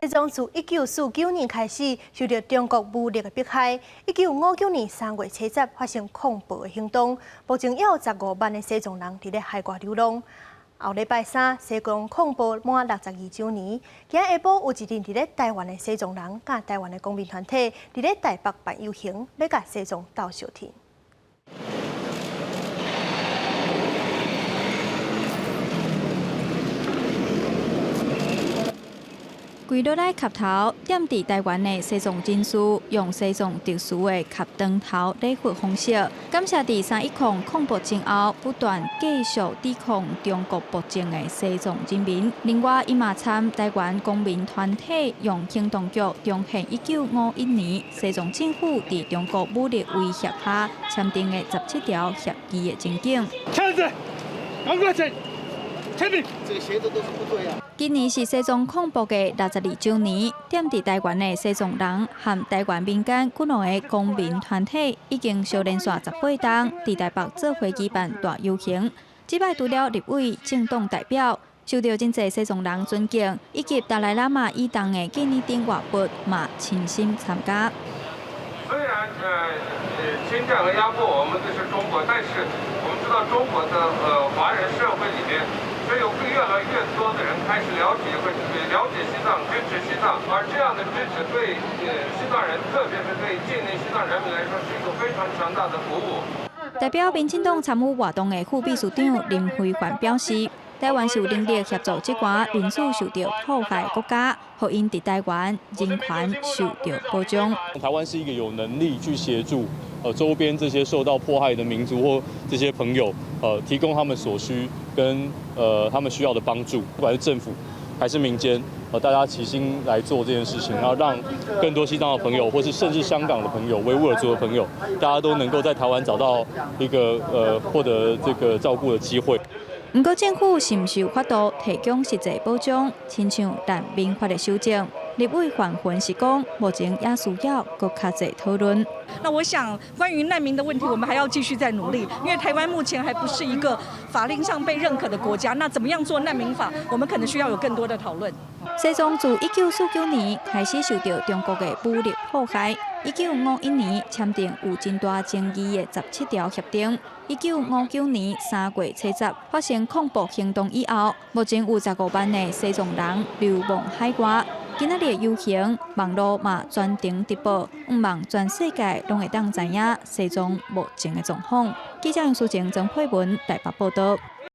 西藏自1949年開始受著中國武力的迫害，1959年3月七十發生抗暴的行動，目前猶有15萬的西藏人佇咧海外流浪。後禮拜三，西藏抗暴滿62週年，今仔下晡有一陣佇咧台灣的西藏人，佮台灣的公民團體佇咧台北辦遊行，欲共西藏鬥相挺。跪落來磕頭，踮佇台灣的西藏人士用西藏特殊的磕長頭禮佛方式，感謝佇310抗暴前後不斷繼續抵抗中國暴政的西藏人民。另外，伊嘛參台灣公民團體用行動劇重現1951年西藏政府佇中國武力威脅下簽訂的十七條協議的情景。簽字，趕快簽，簽名。這個寫的都是不對啊。今年是西藏抗暴的62週年，踮佇台灣的西藏人和台灣民間幾兩个公民團體已經相連續18冬，佇台北做伙舉辦大遊行。這擺除了立委、政黨代表，受著真濟西藏人尊敬，以及達賴喇嘛伊當的紀念頂活佛嘛親身參加。雖然侵佔和壓迫我們的是中國，但是我們知道中國的華人社會裡面，卻有越來越多的人開始了解和了解西藏，支持西藏，而這樣的支持對西藏人，特別是對境內西藏人民來說，是一個非常強大的鼓舞。代表民進黨參與活動的副秘書長林非凡表示，台灣是有能力協助這寡民主受著迫害國家，予𪜶佇台灣人權受著保障。台灣是一個有能力去協助周邊這些受到迫害的民族或這些朋友，提供他們所需跟他們需要的幫助，不管是政府還是民間，大家齊心來做這件事情，然後讓更多西藏的朋友，或是甚至香港的朋友、維吾爾族的朋友，大家都能夠在台灣找到一個獲得這個照顧的機會。毋過政府是毋是有法度提供實際保障，親像難民法的修正？立委范雲是講，目前也需要閣較濟討論。那我想，關於難民的問題，我們還要繼續再努力，因為台灣目前還不是一個法令上被認可的國家。那怎麼樣做難民法，我們可能需要有更多的討論。西藏自1949年開始受著中國的武力迫害，1951年簽訂有真大爭議的十七條協定。1959年3月七十發生抗暴行動以後，目前有15萬的西藏人流亡海外。今仔日的遊行，網路嘛全程直播，向望全世界攏會當知影西藏目前的狀況。記者楊淑晴、曾慧文台北報導。